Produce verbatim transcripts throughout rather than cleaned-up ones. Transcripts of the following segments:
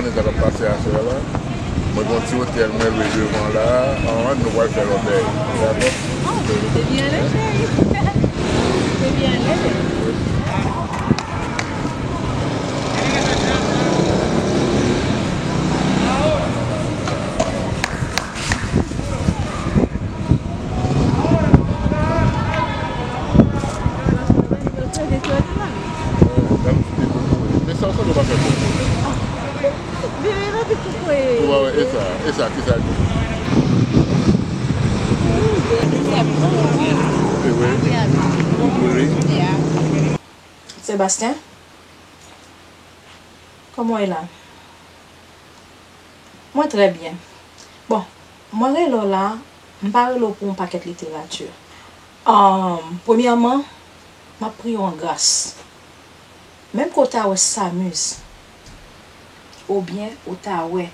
Konnen sa k ap pase aswè la. Mwen gen yon ti otèl mwen lwe devan la. An, nou pral fè lòt bèy. Dakò? Oh, te byen leve. Te byen leve. Men sa w sanble w pa fè kòb. Ou pa wè, e sa, e sa, ki sa di? E wi. Wi, wi. Sébastien, kòman w ye la? Mwen trè byen. Bon, mwen rele w la, m pa rele w pou yon pakèt literati. Ahn, premyèman, m ap priye w an gras. Menm ke w ta wè Samuz, oubyen w ta wè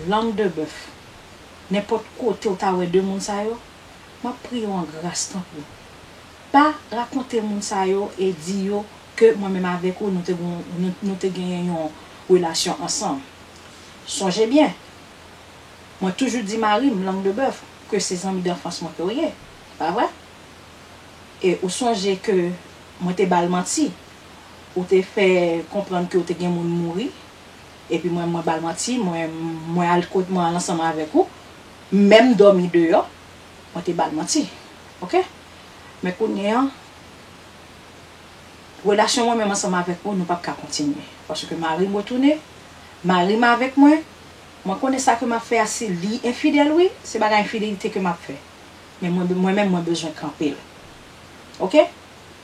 Lang de Bèf, nenpòt kote w ta wè de moun sa yo, m ap priye w an gras, tanpri. Pa rakonte moun sa yo e di yo ke mwen menm avèk ou, nou te gon-, nou, nou te genyen yon relasyon ansanm. Sonje byen, mwen toujou di mari m, Lang de Bèf, ke se zanmi danfans mwen ke w ye. Pa vre? E ou sonje ke mwen te ba l manti. Ou te fè konprann ke w te gen moun mouri. Epi mwen, mwen ba l manti, mwen, mwen al kot, mwen al ansanm avèk ou. Menm dòmi deyò, mwen te ba l manti. Oke? Men kounye a, relasyon mwen menm ansanm avèk ou, nou p ap ka kontinye. Paske mari m retounen, mari m avèk mwen, mwen konnen sa ke m ap fè a, si li enfidèl, wi, se bagay enfidelite ke m ap fè. Men mwen, mwen menm, mwen bezwen kanpe l. Oke?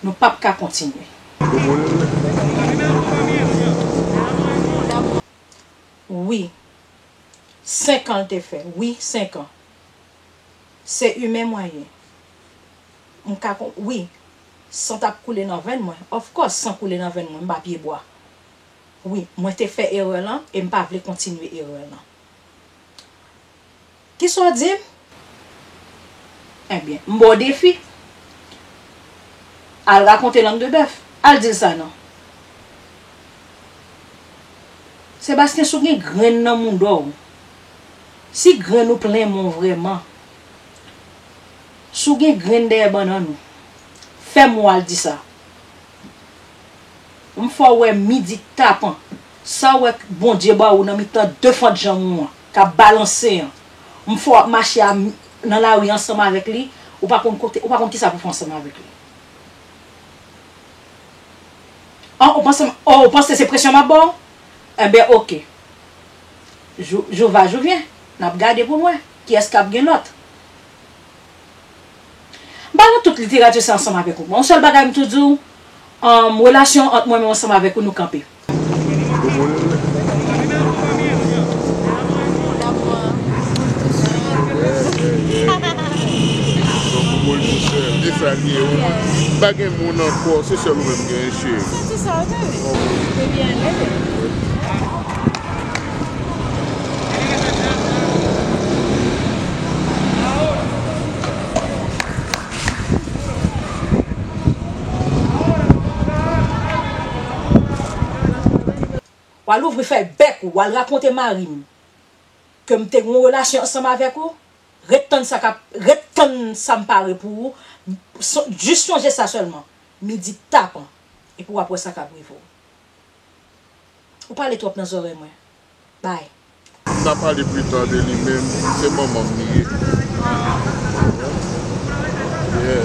Nou p ap ka kontinye. Wi. Senk an l te fè. Wi, senk an. Se imen mwen ye. M ka kon-, wi. San t ap koule nan venn mwen. Of course, san koule nan venn mwen, m pa pyebwa. Wi, mwen te fè erè lan e m pa vle kontinye erè lan. Kisa w di m? Ebyen, m ba w defi. Al rakonte Lang de Bèf. Al di l sa non. Sebastien, si w gen grenn nan mouda w, si grenn ou plen men w vrèman, si w gen grenn dèyè bannann ou, fè m wè w al di sa. M fè w wè midi tapan. Sa w wè Bondye ba ou nan mitan de fant janm ou an, k ap balanse an. M fè w ap mache a, nan lari ansanm avèk li, ou pa konn kote, ou pa konn kisa pou fè ansanm avèk li. An, ou panse, oh, ou panse se presyon m ap ba w? Enben, oke. Jou, jou va, jou vyen. N ap gade pou n wè kiyès k ap gen lòt. M pa nan tout literati sa ansanm avèk ou. Yon sèl bagay m tou di w, um, relasyon ant mwen menm ansanm avèk ou, nou kanpe. Ou moun. Donk, ou moun tou sèl. E sa l ye, ou moun. Pa gen moun ankò, se sèl ou menm gen, cheri. Santi sa, tande. Ebyen, leve. W al ouvri fè bèk ou, w al rakonte mari m ke m te gen yon relasyon ansanm avèk ou, ret tann sa k ap, ret tann sa m pare pou ou, son-, jis sonje sa sèlman, midi tapan, epi w ap wè sa k ap rive w. Ou pale twòp nan zòrèy mwen. Bay. M ta pale plitan de li, men se manman m li ye. Yeah.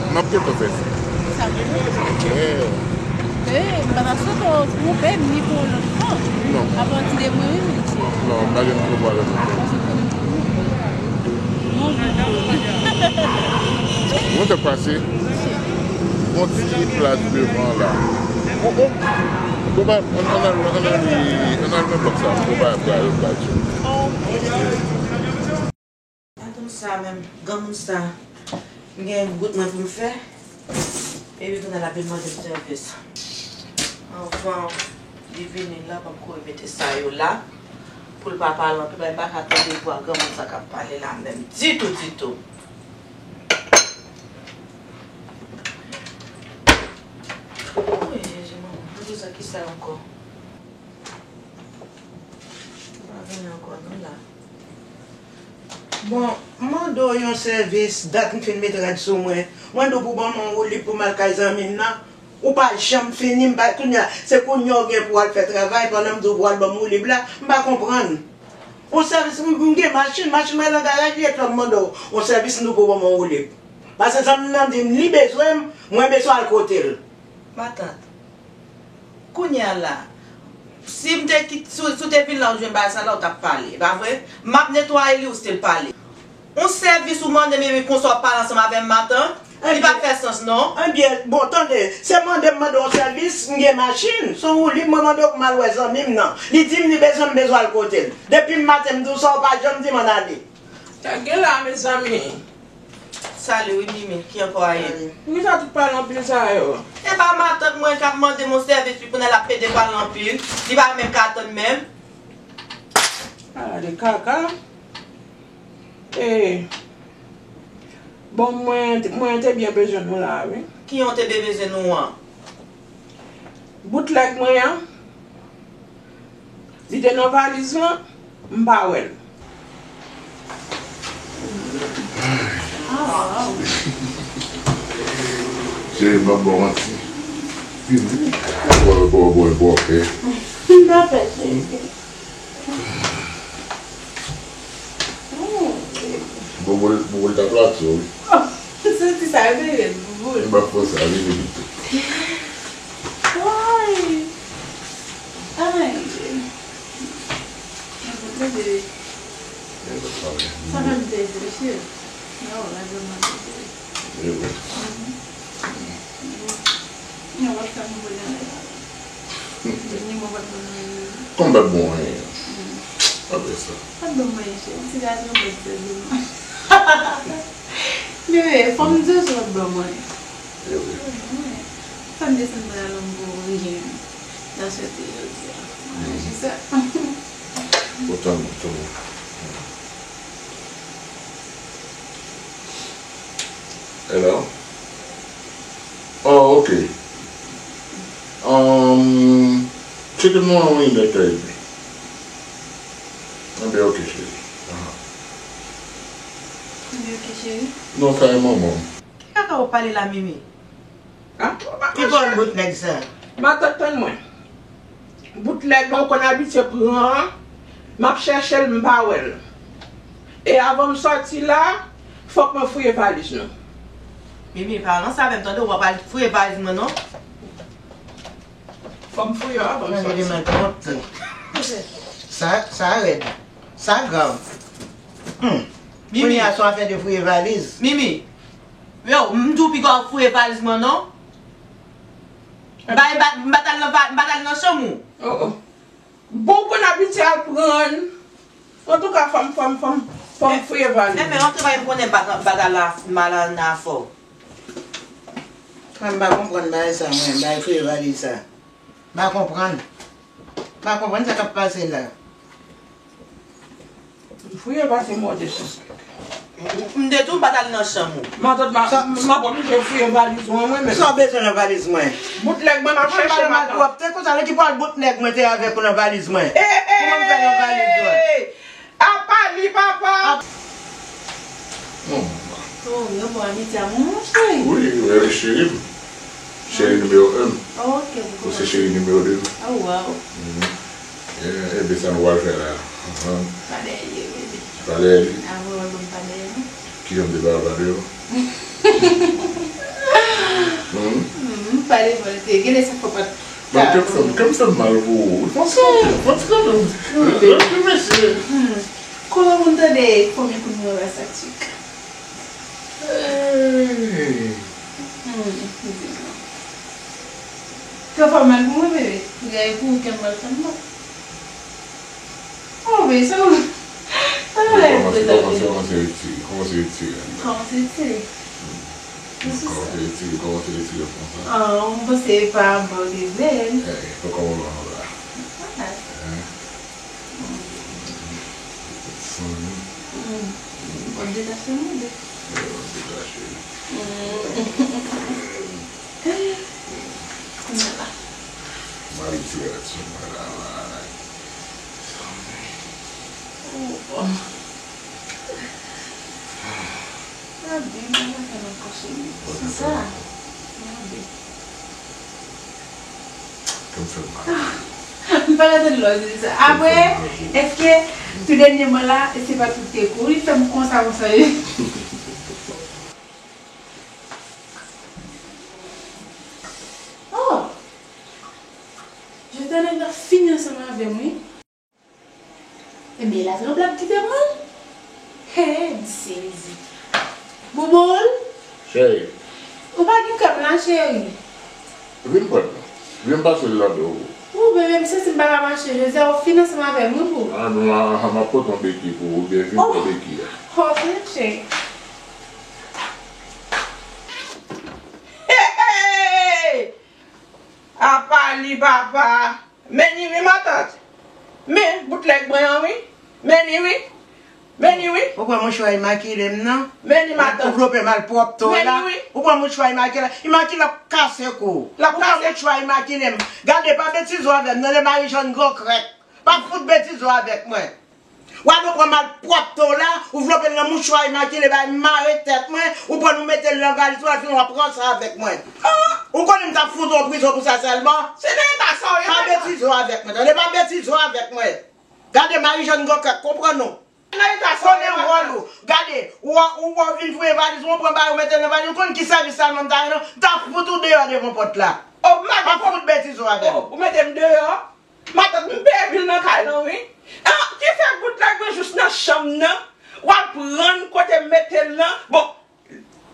M ap gentan fè sa. Yeah. Eh, m pa ta swete w twonpe m ni pou yon lòt fwa. Non. Apati de mwen, wi, mesye. Non, m pa gen twòp pwoblèm. Mwen te pase yon ti plas devan la. Bon, bon. Bon, ba, ann, ann al, ann al, ann al nan bòks la. Bon, ba, ba, ba, ba. Atann sa menm, granmoun sa, m gen gout mwen pou m fè, epi kounye a l ap vin mande m sèvis. Anvan li vini la, ban m kouri mete sa yo la, pou l pa pale anpil, paske m pa ka tande vwa granmoun sa k ap pale la menm, ditou, ditou. Wi, Jezi, manman, mwen bezwen kisa ankò? Bon, m mande w yon sèvis, dat m fin met rad sou mwen. Mwen di w pou ban mwen yon woulib pou m al kay zanmi m nan. Ou pa janm fini, m pa, kounye a, se kounye a w gen pou w al fè travay, pandan m di w pou w al ban m woulib la, m pa konprann. Yon sèvis, m, m gen machin, machin mwen nan garaj li, epi m mande w yon sèvis, m di w pou w ban mwen woulib. Paske zanmi m nan di m li bezwen m, mwen bezwen al kote l. Matant, kounye a la, si m te kit-, si, si w te vin la, ou jwenn bagay sa la, ou t ap pale, e pa vre? M ap netwaye li, ou still pale. Yon sèvis ou mande m epi konsa w ap pale ansanm avè m, matant? Li pa fè sans, non. Ebyen, bon, tande, se mande m mande yon sèvis, m gen machin, se yon woulib mwen mande w pou m al wè zanmi m nan. Li di m li bezwen m, bezwen al kote l. Depi m maten m di w sa, ou pa janm di m ann ale. Sa gen la, mezanmi? Salut, wi, Mimi. Ki ankò a ye? Mimi, sa tout pale anpil sa yo. E pa matant mwen k ap mande m yon sèvis, pi kounye a l ap pede pale anpil. Li pa menm ka tann menm. Ala de kaka. E, bon, mwen, mwen te byen bezwen nou la, wi. Kijan w te byen bezwen nou an? Boutlèg mwen an, li te nan valiz lan, m pa wè l. Cheri, m ap ba w manti. Fini. Bò, bò, bò, bò, bò, eh. M pa fè, cheri. Boubou, boubou ta plati, wi. Oh, m santi sa, yo te rele boubou. M pa fè sa, vini pito. Ay. Ay. Sa fè m te reflechi. Non, la, je m'en. Kòm pa t bon anyen. Apre sa. Pa t bon anyen, cheri. Ti gason mwen sèlman. Men, fò m di w sa, pa t bon anyen. Fò m desann nan lanmou pou rejwenn. Nan swete jodi a. Mwen jis sa. Otan, otan. Hello? Oh, ok. Um, tcheke m nan yon inèdtan edmi. Enben, ok, cheri. Ahan. Enben, ok, cheri. Non, sa e manman m. Ki kaka w ap pale la, Mimi? Ah, ou pa Ki bò bout nèg sa? Matant, tann mwen. Bout nèg mwen konn abitye pran an, m ap chèche l, m pa wè l. E avan m sòti la, fòk mwen fouye valiz nou. Mimi, pa ranse avè m, tande, ou pa pral fouye valiz mwen, non. Fò m fouye avan m sòti. Sa, sa rèd. Sa grav. Hmm. Mimi. Kounye a, se yon afè de fouye valiz. Mimi. Yo, m di w piga w fouye valiz mwen, non. M pa, m pa, m pa t al nan va-, m pa t al nan chanm ou. Oh, oh. Bon, ou konn abitye al pran. Antouka, fò m, fò m, fò m, fò m fouye valiz. Enben, antre bay m konnen baga-, bagay la mal an afè w. Mwen, m pa konprann bagay sa, mwen, bagay fouye valiz sa. M pa konprann. M pa konprann sa k ap pase la. Fouye pase mòde sou sak. M te di w m pa t al nan chanm ou. Matant, m a, m ap oblije fouye valiz mwen, mwen menm. Sa w bezwen nan valiz mwen? Bout nèg mwen m ap chèche, matant. Malpwòpte konsa, nan ki pral bout nèg mwen te avèk ou nan valiz mwen? Kòman m fè nan valiz mwen? Apa li, papa? Oh, yo bon, Anita, mon cheri. Wi, wi, cheri m. Cheri nimewo en. Ok, ou se cheri nimewo de. Oh, wow. Mhm. Eh, eh, ben, sa nou pral fè la. Ahan. Pa dèyè li, bebe. Pa dèyè li. Ah, mwen, mwen, pa dèyè li. Kijan m te pale pa dèyè w? Hmm? Hmm, pale bon, te gen lè sa fò pa. Bon, kè m fè, kè m fè mal pou ou. Fò m fè, fò m fè. Lòt mesye. Hmm. Kòman moun tande konbyen kout mwen ba sa tchik? Hey. Hmm, di non. Sa fè mal pou mwen, bebe. Gade pou ou kè m pral fè m mal. Oh, bebe, sa ou. Sa ou la pou sa, bebe. Kòmanse retire, kòmanse retire. Kòmanse retire. Kòmanse retire, kòmanse retire konsa. Ah, mwen panse pa bò de bèl. Eh, fè kòman ou la. Ah. Hein? Sann. Mm. W ap detache mwen de. W ap detache. Mm. Kounye a la. M al dirèk sou mwen la, la. Sann. Oh. Sa byen, mwen pa nan kò cheri. Se sa. Sa byen. Kè m fè mal. M pa ka tann lè w di sa. Apre, èske tou dènyèman la, se pa tout te kou? Li fè m konsa, konsa, wi. Oh! Jodi a nèg la fini ansanm avè m, wi. Ebyen, la tranble ap kite pran l. Hey, m sezi. Bouboul? Cheri. Ou pa gen kè m la, cheri. Vin pran l. Vin pase l nan do w. Ou bebe, m santi m pa ka mache. Jezi a, ou fin ansanm avè m, wi, boo. Ah, non, ah, ah, m ap pote yon beki pou ou, oubyen vin pran beki a. Oh, ok, cheri. Hey, hey! Apa li, papa. Men ni wi, matant. Men, boutlèg mwen an wi. Men ni wi. Men ni wi. Ou pran mouchwa Imakile m nan. Men ni, matant. Ou vlope malpwòpte w la. Men ni wi. Ou pran mouchwa Imakile. Imakile ap kase kou w. L ap kase. Ou pran mouchwa Imakile m. Gade, pa betize w avè m nan, le mari jòn gran krèk. Pa fout betize w avèk mwen. W al ou pran malpwòpte w la, ou vlope l nan mouchwa Imakile, bay mare tèt mwen, ou pran l ou mete l nan valiz mwen, fin w ap ranse avèk mwen. Ou konnen m t ap fout ou an prizon pou sa sèlman? Se nan eta sa w ye, pa betize w avèk mwen, tande, pa betize w avèk mwen. Gade, mari jòn gran krèk, konprann ou. Nan eta sa w ye, konnen wòl ou. Gade, ou, ou, ou vin fouye valiz mwen, ou pran bagay ou mete l nan valiz, ou konn ki sèvis sèlman m ta renmen, m ta fout ou deyò devan pòt la. Oh, m pa fout betize w avè m. Oh, ou mete m deyò? Matant, m peye bil nan kay lan, wi. An, ki fè boutlèg mwen jis nan chanm nan, w al pran l kote m mete l lan. Bon,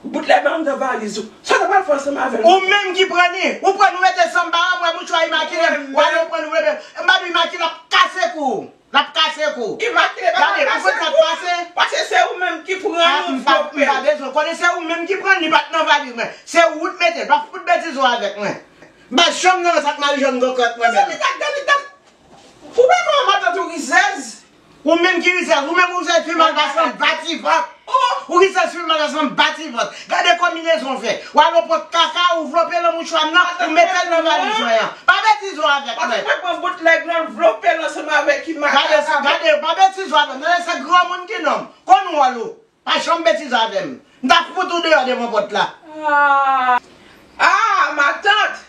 boutlèg mwen anndan valiz ou. Sa w ta pral fè ansanm avè l? Ou menm ki pran li. Ou pran, ou mete sanba an, mwen mouchwa Imakile, w ale w pran li, w rete. M pa di Imakile ap kase kou w. L ap kase kou w. Imakile pa ka kase kou. Gade, ou konn sa k pase? Paske se ou menm ki pran l, ou vlope l. M pa bezwen konnen, se ou menm ki pran l, li pa t nan valiz mwen. Se ou t mete l, pa fout betize w avèk mwen. M pa janm nan sa k mari jòn gwo krèk mwen menm. Gade, gade, gade. Ou pa konn matant ou rizèz? Ou menm ki rizèz, ou menm ou rizèz pi mal pase yon bativant. Ou rizèz pi mal pase yon bativant. Gade konbinezon w fè. W al ou pran kaka, ou vlope nan mouchwa m nan, ou mete l nan valiz mwen an. Pa betize w avèk mwen. Paske mwen pran boutlèg lan, vlope l ansanm avèk Imakile. Gade sa, gade, pa betize w avèk mwen. Gade se granmoun ki nonm. Konn wòl ou. Pa janm betize avè m. M ta fout ou deyò devan pòt la. Ah, ah, matant.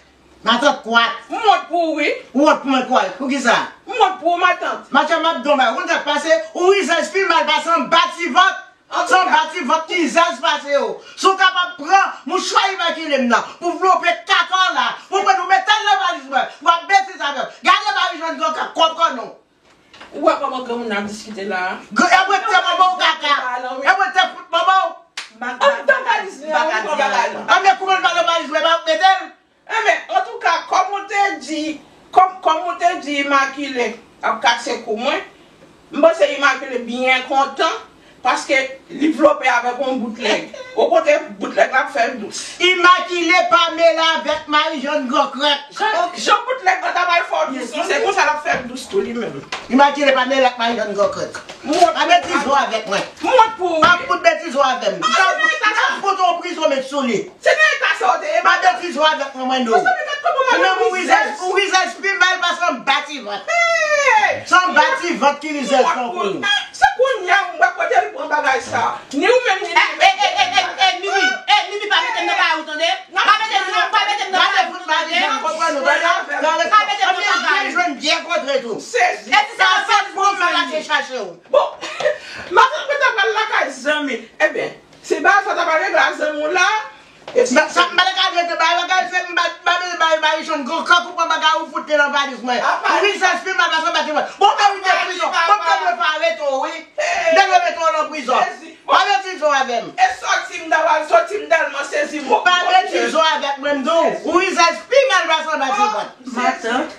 Matant kwa? M wont pou ou, wi. Ou wont pou mwen kwa? Poukisa? M wont pou ou, matant. Matant, m ap di w yon bagay. Ou konn sa k pase? Ou rizèz pi mal pase yon bativant. Se yon bativant ki rizèz pase w. Si w kapab pran mouchwa Imakile m nan pou vlope kaka w la, pou mwen nou mete l nan valiz mwen, w ap betize avè m. Gade mari jòn gwo krèk, konprann ou. Ou wè kòman granmoun nan ap diskite la a? Gr-, e mwen te manman w kaka. E mwen te fout manman w. Anndan valiz mwen an, ou pran bagay lan. Anben, kouman l pale valiz mwen, pa ou k mete l? Enben, antouka, kòm ou te di, kòm, kòm ou te di Imakile ap kase kou mwen, m panse Imakile byen kontan. Paske li vlope avèk yon boutlèg. Ou kote boutlèg la ap fè l dous. Imakile pa mele avèk mari jòn gwo krèk. Jan, jan boutlèg la ta pral fè w dous lan, se konsa l ap fè l dous tou li menm. Imakile pa mele ak mari jòn gwo krèk. Pa betize w avèk mwen. M wont pou ou. Pa fout betize w avè m. M ta fout ou an prizon met sou li. Se nan eta sa w te ye, matant. Pa betize w avèk mwen, mwen, non. Mezanmi, gad kòman matant rizèz. Ou menm ou rizèz, ou rizèz pi mal pase yon bativant. Hey! Se yon bativant ki rizèz tankou w. Se kounye a m wè kote l pran bagay sa. Ni ou menm, ni li menm. Eh, eh, eh, eh, eh, Mimi, eh, Mimi, pa mete m nan bagay ou, tande? Pa mete m nan, pa mete m nan bagay ou, tande? Gade, gade, gade, gade, gade, gade, gade, jwenn byen kontre tou. Sezi. E si se yon sèl pwoblèm la te chache w. Bon, matant mwen ta pral lakay zanmi. Enben, se bagay sa w ta pral regle ak zanmi w la. E sa, sa m pa t ka rete bay bagay, se m pa, m pa bezwen bay, bay jòn gwo krèk ou pran bagay ou fout li nan valiz mwen. Ou rizèz pi mal pase yon bativant. Bon, ou merite prizon. Bon, m te dwe pa arete w, wi. M te dwe mete w nan prizon. Pa betize w avè m. E sòti m ta pral sòti, m tèlman sezi. Pa betize w avèk mwen, m di w. Ou rizèz pi mal pase yon bativant. Matant.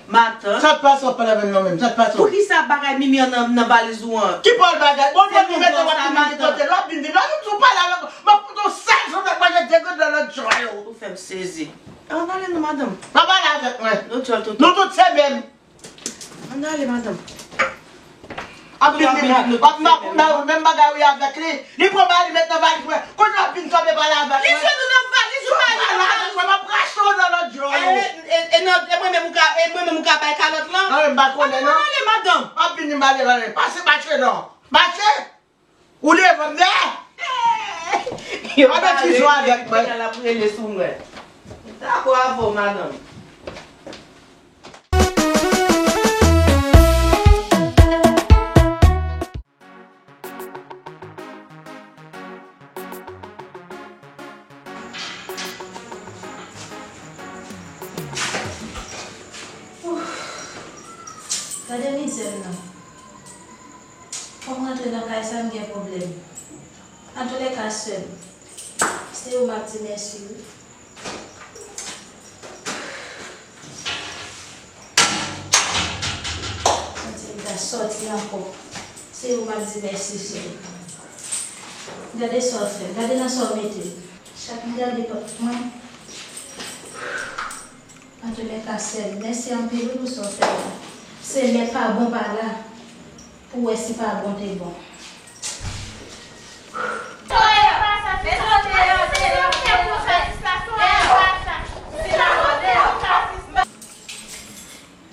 Matant. Sa k pase w ap pale avè m nan menm? Sa k pase w? Poukisa bagay Mimi an nan, nan valiz ou an? Ki pòl bagay? Bon, lè w vin mete w ap vin ki kote? Lè w ap vin vin la, menm si w pale avèk mwen, m ap fout w sèl sou tèt mwen, je degout nan lòt jò yo. Ou fè m sezi. Ann ale non, madanm. Pa pale avèk mwen. Nou djòl toutan. Nou tout se menm. Ann ale, madanm. Ap vin vin la. W ap makoumè ou menm bagay ou ye avèk li. Li pran bagay li met nan valiz mwen. Kounye w ap vin kanpe pale avèk mwen. Li jwenn ou nan valiz ou, pale avèk mwen, m ap rache w nan lòt jò yo. E, e, e nan, e mwen menm ou ka, e mwen menm ou ka bay kalòt lan? Ann, m pa konnen non. Ann ale, madanm. W ap vin di m ale, ale. Pase mache non. Mache. Ou devan m, men! Yo pale, kounye a l ap rele sou mwen. M dakò avè w, madanm. Gade mizè m nan. Fò m rantre nan kay sa, m gen pwoblèm. Antoulèka, sè m, se ou m ap di mèsi, wi. Santi m ta sòti ankò. Se ou m ap di mèsi, sè. Gade sa w fè. Gade nan sa w mete m. Chak m gade pòt mwen. Antoulèka, sè m, mèsi anpil, wi, pou sa w fè la. Se lè pa bon pa la pou w wè si pa bon te bon.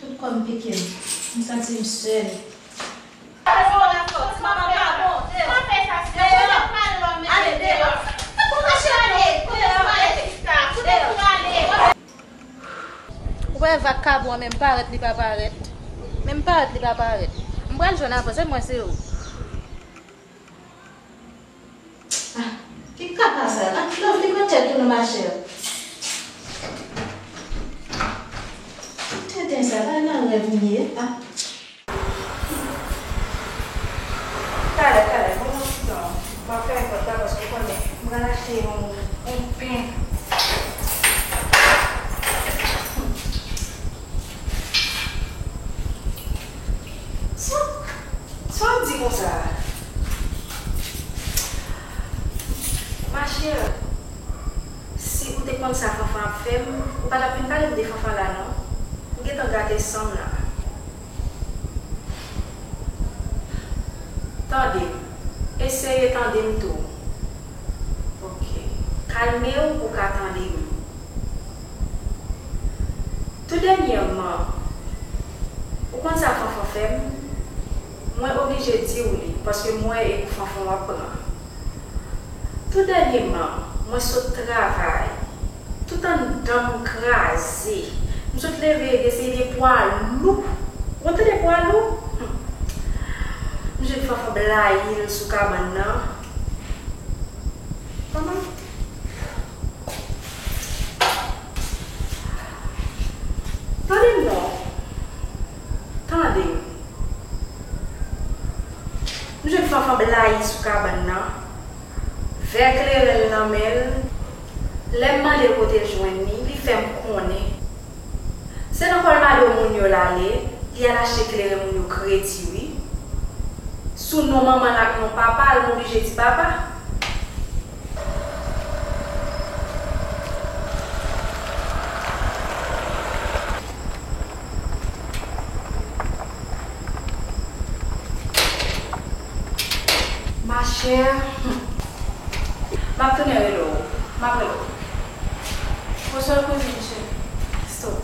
Tout kò m pike m. M santi m sèl. Ou wè vag kabon an, menm parèt li pa parèt. Menm parèt li pa parèt. M pral jwenn avè w, se mwen, se ou. Ah, ki kaka sa? Ah, Lovely, kote l tounen, machè? Tenten sa, pa nan rèv m ye, ah. Talè, talè, ban mwen yon ti tan. M ap fèmen pòt la paske w konnen m pral achte yon, yon pen. Sa, sa w ap di konsa a? Machè, si ou te konn sa Fanfan ap fè m, ou pa t ap vin pale m de Fanfan la non. M gentan gate san m la. Tande m. Eseye tande m tou. Ok. Kalme w pou w ka tande m. Tou dènyèman, ou konn sa Fanfan fè m? Mwen oblije di w li, paske m wè e pou Fanfan w ap pran. Tou dènyèman, mwen sot travay. Tout anndan m kraze. M sot leve epi se de pwa lou. Ou konn tande pwa lou? Hum. M jwenn Fanfan blayi l sou kabann nan. Fanfan. Tande m non. Tande m. M jwenn Fanfan blayi sou kabann nan. Vè kleren l nan men l. Lè m mande l kote l jwenn li, li fè m konnen. Se nan kòlmado moun yo l ale, li al achte kleren moun yo kredi, wi. Sou non manman l ak non papa l, m oblije di papa. Machè, m ap tounen rele w. M ap rele w. Bonswa kouzin cheri. Stop.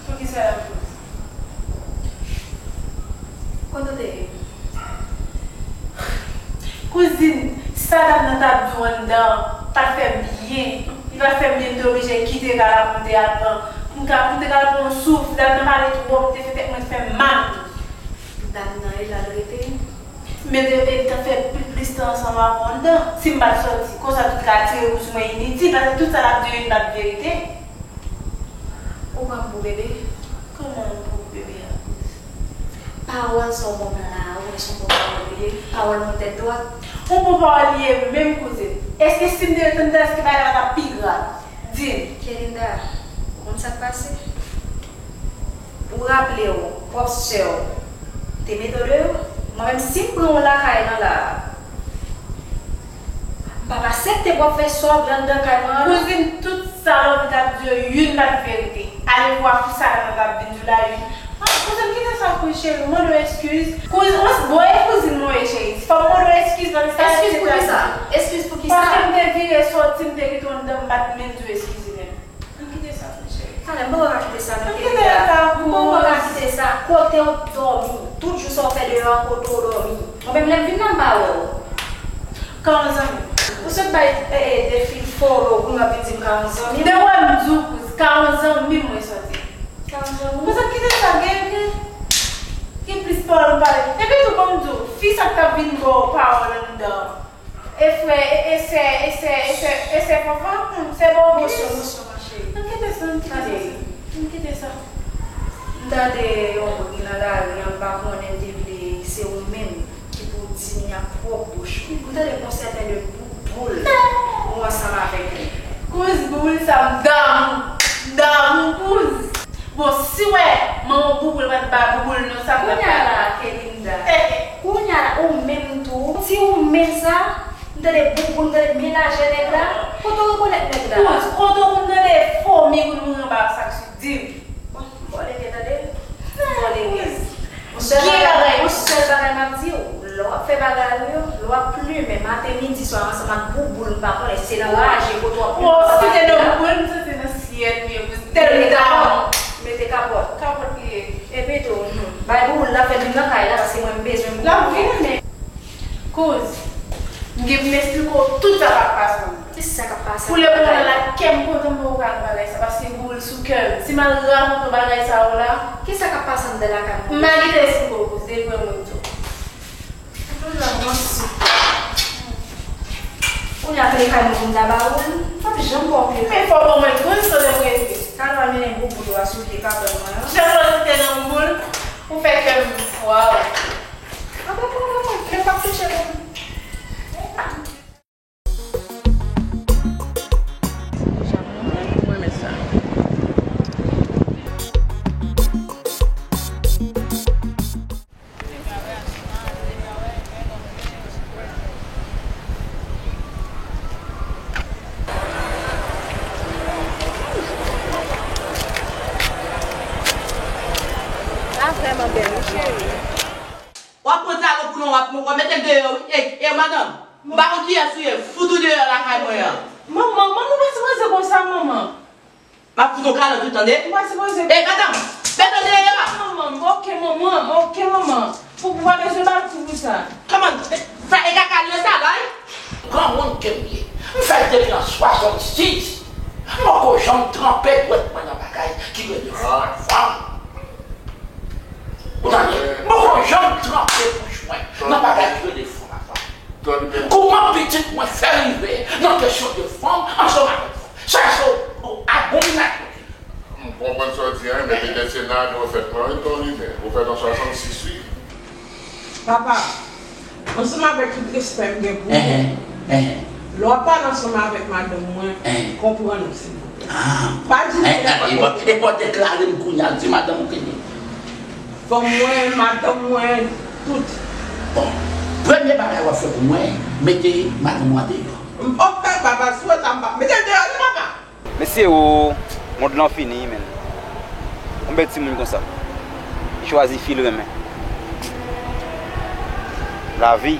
Poukisa l ap koz? Kote w te ye? Kouzin, sa dam nan t ap di w anndan an pa t fè m byen. Li pa t fè m byen, m te oblije kite kay la pou m te al pran, pou m ka, pou m te ka al pran yon souf. Dam nan pale twòp, te fè tèt mwen fè m mal. Dam nan e la l rete? Men de, e t ap fè pli, plis tan ansanm avè w anndan. Si m pa t sòti, konsa tout ka tire kou sou mwen initil, paske tout sa l ap di yo, youn pa t verite. Ou pran m pou bebe? Kòman m pran w pou bebe akoz? Pawòl sa w ban m la, ou wè se yon bon pawòl li ye? Pawòl mwen tèt dwat. Yon bon pawòl li ye menm kouzin. Èske si m te ret anndan, èske bagay la pa t ap pi grav? Di m. Kelinda, ou konn sa k pase? Ou raple w, pwòp sè w te mete w deyò? Mwen menm, si m pran w lakay lan la, m p ap aksepte pou w ap fè sa w vle anndan kay mwen an, non. Kouzin, tout sa Lovely t ap di yo, youn pa t verite. Alevwa pou sa dam nan t ap vin di w la, wi. Ah, kouzin, kite sa, kouzin cheri, mande w eskiz. Kouzin, bon, e kouzin mwen ye, cheri. Fò m mande w eskiz, paske sa... Eskiz pou kisa? Eskiz pou kisa? Paske m te vire sòti, m te kite w anndan, m pa t menm di w eskize menm. Ann kite sa, mon cheri. Talè, m poko ka kite sa, non, Kelinda. M poko ka kite sa. Kote w dòmi? Tout jou sa w fè deyò a, kote w dòmi? Mwen menm lè m vin la, m pa wè w. Ka yon zanmi. Ou sot bay, e, e, de fil fo pou m ap vin di m ka yon zanmi. De wè m di w, kouz, ka yon zanmi mwen soti. Ka yon zanmi. Mwen sot kite sa, gen, gen, gen plis pawòl m pale. Epi tou, ban m di w, fi sa k t ap vin ba w pawòl anndan. E frè, e, e sè, e sè, e sè, e sè Fanfan, hmm, se bon. Mosyon, mosyon, ma cheri. Ann kite sa, ann kite sa. Ann kite sa. M tande yon moun ki nan lari an, m pa konnen, m te vle se ou menm ki pou di m nan pwòp bouch ou. M tande gon sèten de Bouboul ou ansanm avèk li. Kouz, Bouboul sa m damou, m damou, kouz. Bon, si w wè manman Bouboul pa t ba Bouboul non, sa m t ap ba. Kounye a la, Kelinda. Kounye a la, ou menm tou, ti ou menm sa, m tande Bouboul, m tande melajè nèg la. Kote w rekonèt nèg la? Kouz, kote w konn tande fomi kounye a anba sa k sou di m? Bon, m vòlè gen, tande. M vòlè gen. Yon sèl bagay, yon sèl bagay m ap di w, lè w ap fè bagay ou yo, lè w ap plimen maten, midi, swa ansanm ak Bouboul, m pa konnen si se nan raje kote w ap plimen. Bon, si se nan Bouboul, m santi nan syèl li ye, pou tèl li ta bon. Mete kapòt. Kapòt li ye. Epi tou, hmm, bay Bouboul la fè vin nan kay la, paske mwen m bezwen Bouboul. L ap vini, men. Kouz, m gen pou m esplike w tout sa k ap pase m. Ki sa k ap pase? Pou le moman la, kè m kontan m poko ka nan bagay sa, paske Bouboul sou kè m. Si m al rakonte w bagay sa yo la. Ki sa k ap pase anndan lakay mwen? M pa gentan esplike w, kouz, depi w wè mwen di w. Kounye a, kounye a, kay mwen pou m ta ba ou l, m p ap janm ba w pye. Men fò w ban mwen kouz, kote m rete. Talè w al mennen Bouboul ou a sou pye kapòn mwen an. Jan w rete nan Bouboul, ou fè kè m, waw. Apa pran mwen, mwen p ap touche pou m. Mwen renmen sa. Sa vrèman bèl, wi, cheri. W ap pran talon pou nou, w ap, w ap mete m deyò, wi. E, e, madanm, m pa konn kiyès ou ye, m fout ou deyò lakay mwen an. Manman, manman, ou pa sipoze konsa, manman. M ap fout ou kalantou, tande? Ou pa sipoze. E, madanm, mete m deyò. Manman, oke, manman, oke, manman. Pou, ou pa bezwen ba l kou pou sa. Kòman? Sa e kaka l yo sa la, wi? Granmoun ke m ye, m fèt depi an swasannsis. M poko janm tranpe dwèt mwen nan bagay ki rele fanm. Ou tande? M poko janm tranpe bouch mwen nan bagay ki rele fanm ak fanm. Kouman pitit mwen fè rive nan kesyon de fanm ansanm avèk fanm? Sa se yon abominasyon. M konprann sa w di an, men petèt se nan ane w fèt mwen wi, Ton Limen. Ou fèt an swasannsis wi. Papa, ansanm avèk tout respè m gen pou ou, lè w ap pale ansanm avèk madanm mwen, konprann ou, silvouplè. Pa di m nenpòt bagay. Epi w deklare m kounye a, di madanm ou kenbe. Fanm mwen, madanm mwen, tout. Bon, premye bagay w ap fè pou mwen, mete madanm ou an deyò. Ok, papa, si w wè sa, m pa mete l deyò, non, papa. Mesye o, mond lan fini, menn. Yon bèl timoun konsa. Li chwazi fi l renmen. Lavi.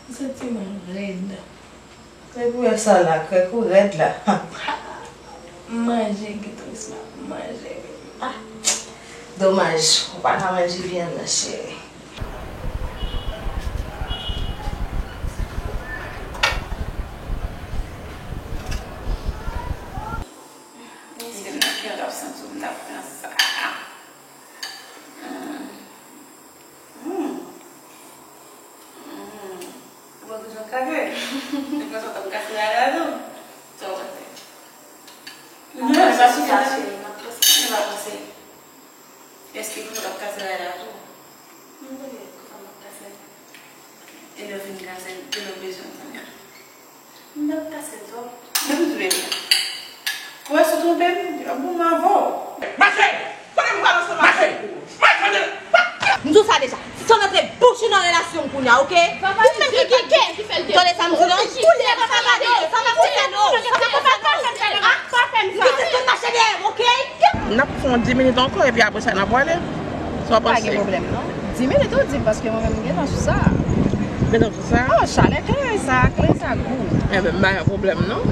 M santi mwen rèd. Depi w wè sa la, krèk ou rèd la. M manje, Guy Tourisme ap manje. Ah, domaj, ou pa ka manje vyann nan, cheri. Mesye, m nan kè w t ap santi w, m t ap pran sa. Hmm. Hmm. Hmm. Ou wè kote w kase? Ou panse w t ap kase rada tou? Sa w panse? Non, sa sifi la. Sa pa panse. Èske kote w t ap kase rada tou? Mwen konnen kote m ap kase. E lè w fin kase l, e lè w bezwen l kounye a? M t ap kase l twòp. Depi tou depi. Ou wè si w twonpe m, y ap bon m avè w. Mache! Kote m pral ansanm avè w? Mache! Mache! M di w sa deja. Si w rantre bouch ou nan relasyon m kounye a, oke? Ou menm ki gen kè. Tande sa m di w la. Kounye a sa va rete. Sa va konsène w. Sa va konsène w. Ah! M di se tout mache dèyè m, oke? N ap fè yon dis minit ankò, epi apre sa, n ap prale. Sa w panse? Pa gen pwoblèm, non. Dis minit ou di m, paske mwen menm m gentan sou sa. Gentan sou sa? Oh, chalè kleren sa, kleren sa gou. Enben, m pa gen pwoblèm, non.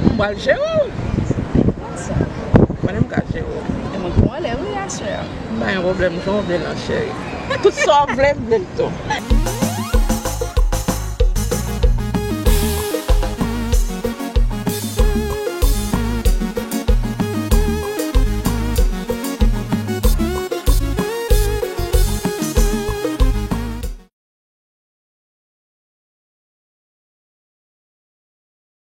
M pral jere w. Konsa. Konnen m ka jere w. Mwen pran lè wi aswè a. M pa gen pwoblèm, jan w vle l lan, cheri. Tout sa w vle, m vle l tou.